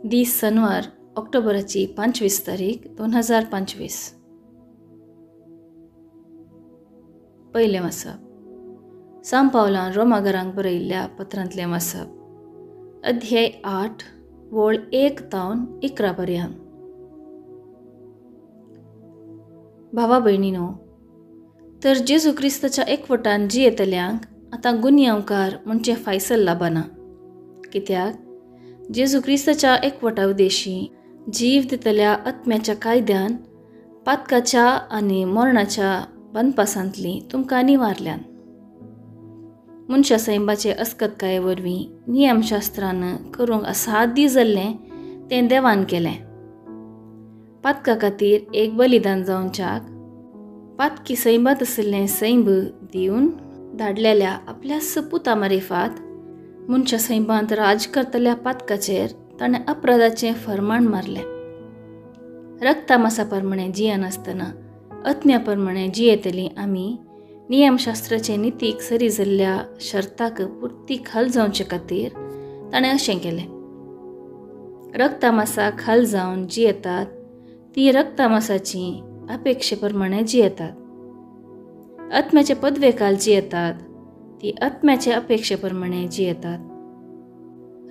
दीस सनवार ऑक्टोबराची 25 तारीख 2025. पयलें वाचप सांव पावलान रोमागरांक बरयल्ल्या पत्रांतलें वाचप, अध्याय 8 वळ 1 तावन 11 पर्यंत. भावा भयणीनो, तर जेजू क्रिस्ताच्या एकवटान जियेतल्यांक आतां गुन्यांवकार म्हणचे फायसल लाबना, कित्याक जेजू क्रिस्ताच्या एकवटा उदेशी जीव दितल्या आत्म्याच्या कायद्यान पातकाच्या आनी मरणाच्या बनपासांतली तुमकां निवारल्यान. मनशा सैंबाचे अस्कतकाये वरवीं नियमशास्त्रान करूंक असाध्य जाल्लें तें देवान केलें. पातका खातीर एक बलिदान जावच्याक पातकी सैंबात आशिल्लें सैंब दिवन धाडलेल्या आपल्या सपुता मारिफात मनशा सैंबांत राज करतल्या पातकाचेर ताणें अपराधाचें फर्माण मारलें. रक्तामासा प्रमाणे जियेनासतना आत्म्या प्रमाणे जियेतली आमी नियमशास्त्राचे नितीक सरी जाल्ल्या शर्ताक पुर्ती खाल जावचे खातीर ताणें अशें केलें. रक्तामासा खाल जावन जियेतात ती रक्तामासाची अपेक्षे प्रमाणे जियेतात, आत्म्याचे पदवे खाल जियेतात ती आत्म्याचे अपेक्षे प्रमाणे जियेतात.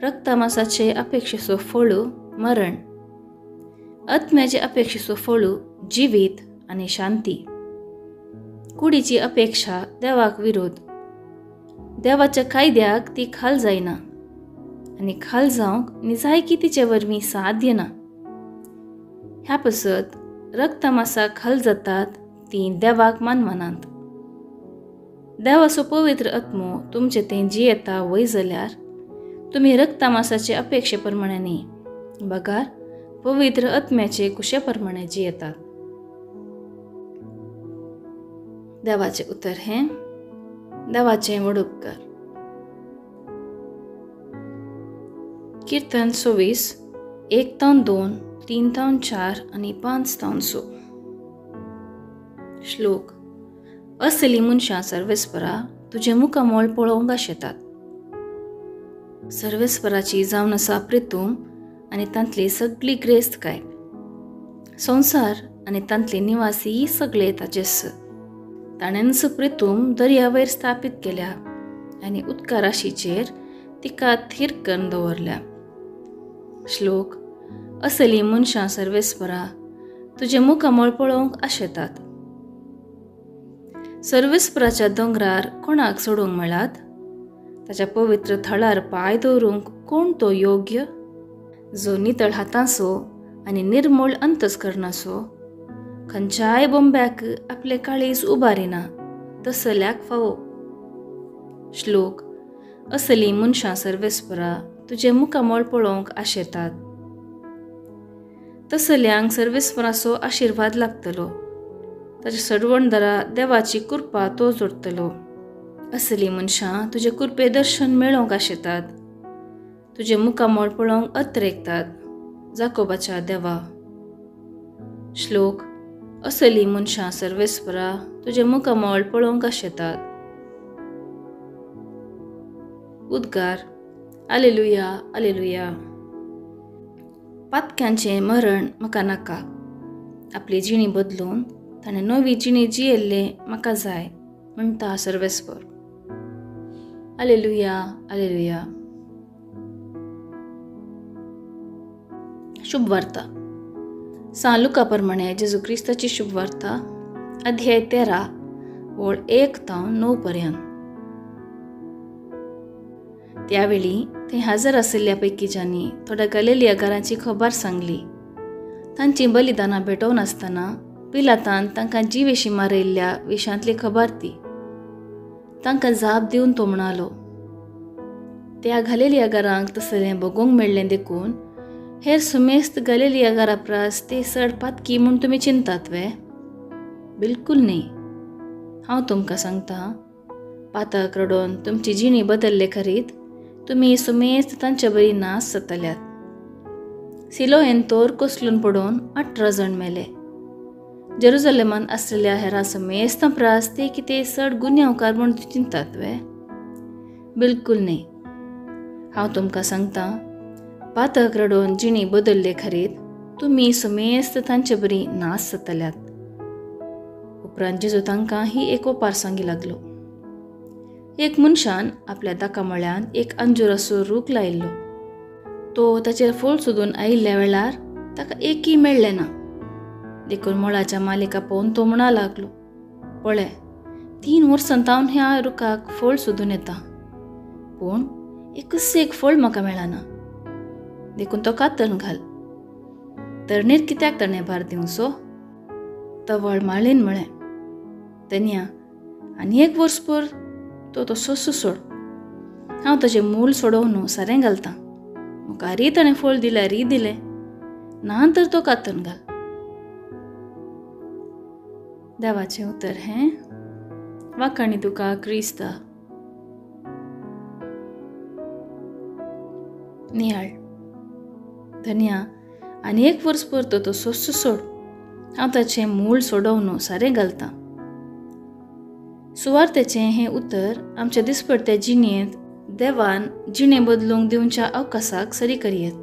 रक्तामासाचे अपेक्षेचो फळ मरण, आत्म्याचे अपेक्षेचो फळ जिवीत आनी शांती. कुडीची अपेक्षा देवाक विरोध, देवाच्या कायद्याक ती खाल जायना आनी खाल जावंक निजायकी तिचे वरवीं साध्य ना. ह्या पसत रक्तामासा खाल जातात ती देवाक मानवनात. देवाचो पवित्र आत्मो तुमचे तें जियेता वय जाल्यार तुमी रक्तामासाचे अपेक्षे प्रमाणे न्ही, बगार पवित्र आत्म्याचे कुशे प्रमाणे जियेतात. देवाचें उतर हें देवाचें व्हड उपकार. किर्तन 26 1 तावन 2 3 तावन 4 आनी 5 तावन 6. श्लोक. असली मनशां सर्वेस्परा तुजें मुखामळ पळोवंक आशेतात. सर्वेस्पराची जावन आसा प्रितूम आनी तांतली सगळी ग्रेस्तकाय, संवसार आनी तांतले निवासी सगळे ताचेच. ताणेंच प्रितूम दर्या वयर स्थापीत केल्या आनी उदका राशीचेर तिका थीर करून दवरल्या. श्लोक. असली मनशां सर्वेस्परा तुजें मुखामळ पळोवंक आशेतात. सर्वेस्पराच्या दोंगरार कोणाक सोडूंक मेळात? ताच्या पवित्र थळार पांय दवरूंक कोण तो योग्य? जो नितळ हातांचो आनी निर्मूळ अंतस्करणाचो, खंयच्याय बोंब्याक आपले काळीज उबारिना तसल्याक फावो. श्लोक. असली मनशां सर्वेस्परा तुजें मुखामळ पळोवंक आशेतात. तसल्यांक सर्वेस्पराचो आशिर्वाद लागतलो, ताच्या सरवणदारा देवाची कृपा तो जोडटलो. असली मनशां तुजे कृपे दर्शन मेळोवंक आशेतात, तुजें मुखामळ पळोवंक अत्रेकतात, जाकोबाच्या देवा. श्लोक. असली मनशां सर्वेस्परा तुजें मुखामळ पळोवंक आशेतात. उद्गार. आलेलुया आलेलुया. पातक्यांचें मरण म्हाका नाका, आपली जिणी बदलून ताणें नवी जिणी जियेल्लें म्हाका जाय म्हणटा सर्वेस्पर. आलेलुया आलेलुया. शुभवार्ता. सांव लुका प्रमाणे जेजू क्रिस्ताची शुभवार्ता, अध्याय 13 वळ 1 तावन 9 पर्यंत. त्यावेळी थंय हजर आशिल्ल्या पैकीच्यांनी थोड्या गलेलिया घरांची खबर सांगली. तांची बलिदानां भेटोवन आसतना पिलातान तांकां जिवेशी मारयल्ल्या विशांतली खबर ती. तांकां जाप दिवन तो म्हणालो, त्या घालेलिया घरांक तसलें भोगोवंक मेळ्ळें देखून हेर सुमेस्त गलेलिया घरा परस ते चड पातकी म्हूण तुमी चिंतात वे? बिलकूल न्ही. हांव तुमकां सांगता, पातक रडोन तुमची जिणी बदल्ले खरीत तुमी सुमेस्त तांचे बरी नास जातल्यात. सिलोहेन तोर कोसलून पडोवन 18 जाण मेले. जेरुजलेमान आसलेल्या हेरां समेस्तां परस ते कितें चड गुन्यांवकार म्हूण चिंतात वे? बिलकूल न्ही. हांव तुमकां सांगता, पातक रडोवन जिणी बदल्ले खरीत तुमी सुमेस्त तांचे बरी नास जातल्यात. उपरांत जेजू तांकां ही एक ओपार सांगी लागलो. एक मनशान आपल्या दाका मळ्यांत एक अंजुराचो रूख लायिल्लो. तो ताचेर फळ सोदून आयिल्ल्या वेळार ताका एकय मेळ्ळें ना. देखून मळाच्या मालिका पळोवन तो म्हणा लागलो, पळय 3 वर्सां तावन ह्या रुखाक फळ सोदून येता, पूण एकूच एक फळ म्हाका मेळना, देखून तो कातन घाल. तरणेर कित्याक ताणें भार दिवचो? तवळ माळीन म्हळें, तन्या आनी 1 वर्सभर तो तसोच सोड, हांव ताचें मूळ सोडोवन सारें घालतां, मुखारय ताणें फळ दिल्यारय दिलें, ना तर तो कातन घाल. देवाचें उतर हें. वाखाणी तुका क्रिस्ता. नियाळ. धन्या आनी 1 वर्सभर तो तसोच सोड, हांव ताचें मूळ सोडोवन सारें घालतां. सुवार्थेचें हें उतर आमच्या दिसपडत्या जिणेंत देवान जिणें बदलूंक दिवच्या अवकाशाक सरी करयेत.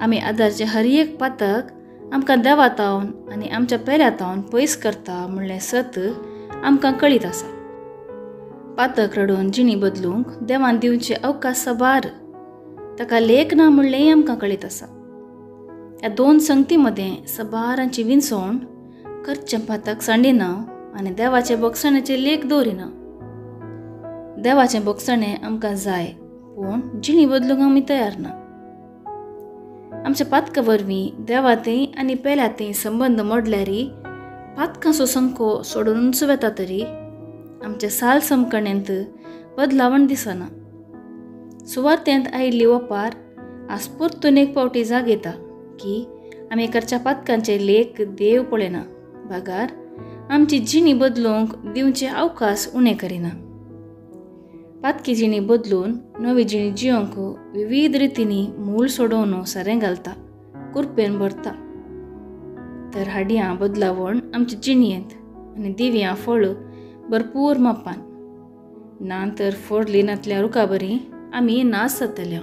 आमी आदारचें हर एक पातक आमकां देवा तावन आनी आमच्या पेल्या तावन पयस करता म्हणलें सत आमकां कळीत आसा. पातक रडोवन जिणी बदलूंक देवान दिवचे अवकाश साबार, ताका लेख ना म्हणलेंय आमकां कळीत आसा. ह्या 2 संगती मदें साबारांची विनसवण करचें पातक सांडिना आनी देवाचें बोगसण्याचें लेख दवरिना. देवाचें बोगसणें आमकां जाय, पूण जिणी बदलूंक आमी तयार ना. आमच्या पातका वरवीं देवातें आनी पेल्यातें संबंद मोडल्यारी पातकांचो संको सोडूनच वेता तरी आमच्या साल समकणेंत बदलावण दिसना. सुवार्थेंत आयिल्ली ओपार आज परतून एक फावटी जागयता की आमी करच्या पातकांचे लेख देव पळयना, बागार आमची जिणी बदलूंक दिवचे अवकाश उणें करिना. पातकी जिणी बदलून नवी जिणी जियोंक विविध रितींनी मूळ सोडोवन सारें घालता, कुरपेन भरता. तर हाडयां बदलावण आमचे जिणयेंत आनी दिवयां फळ भरपूर मापान, ना तर फोडली नातल्या रुखा बरी आमी नास जातल्या.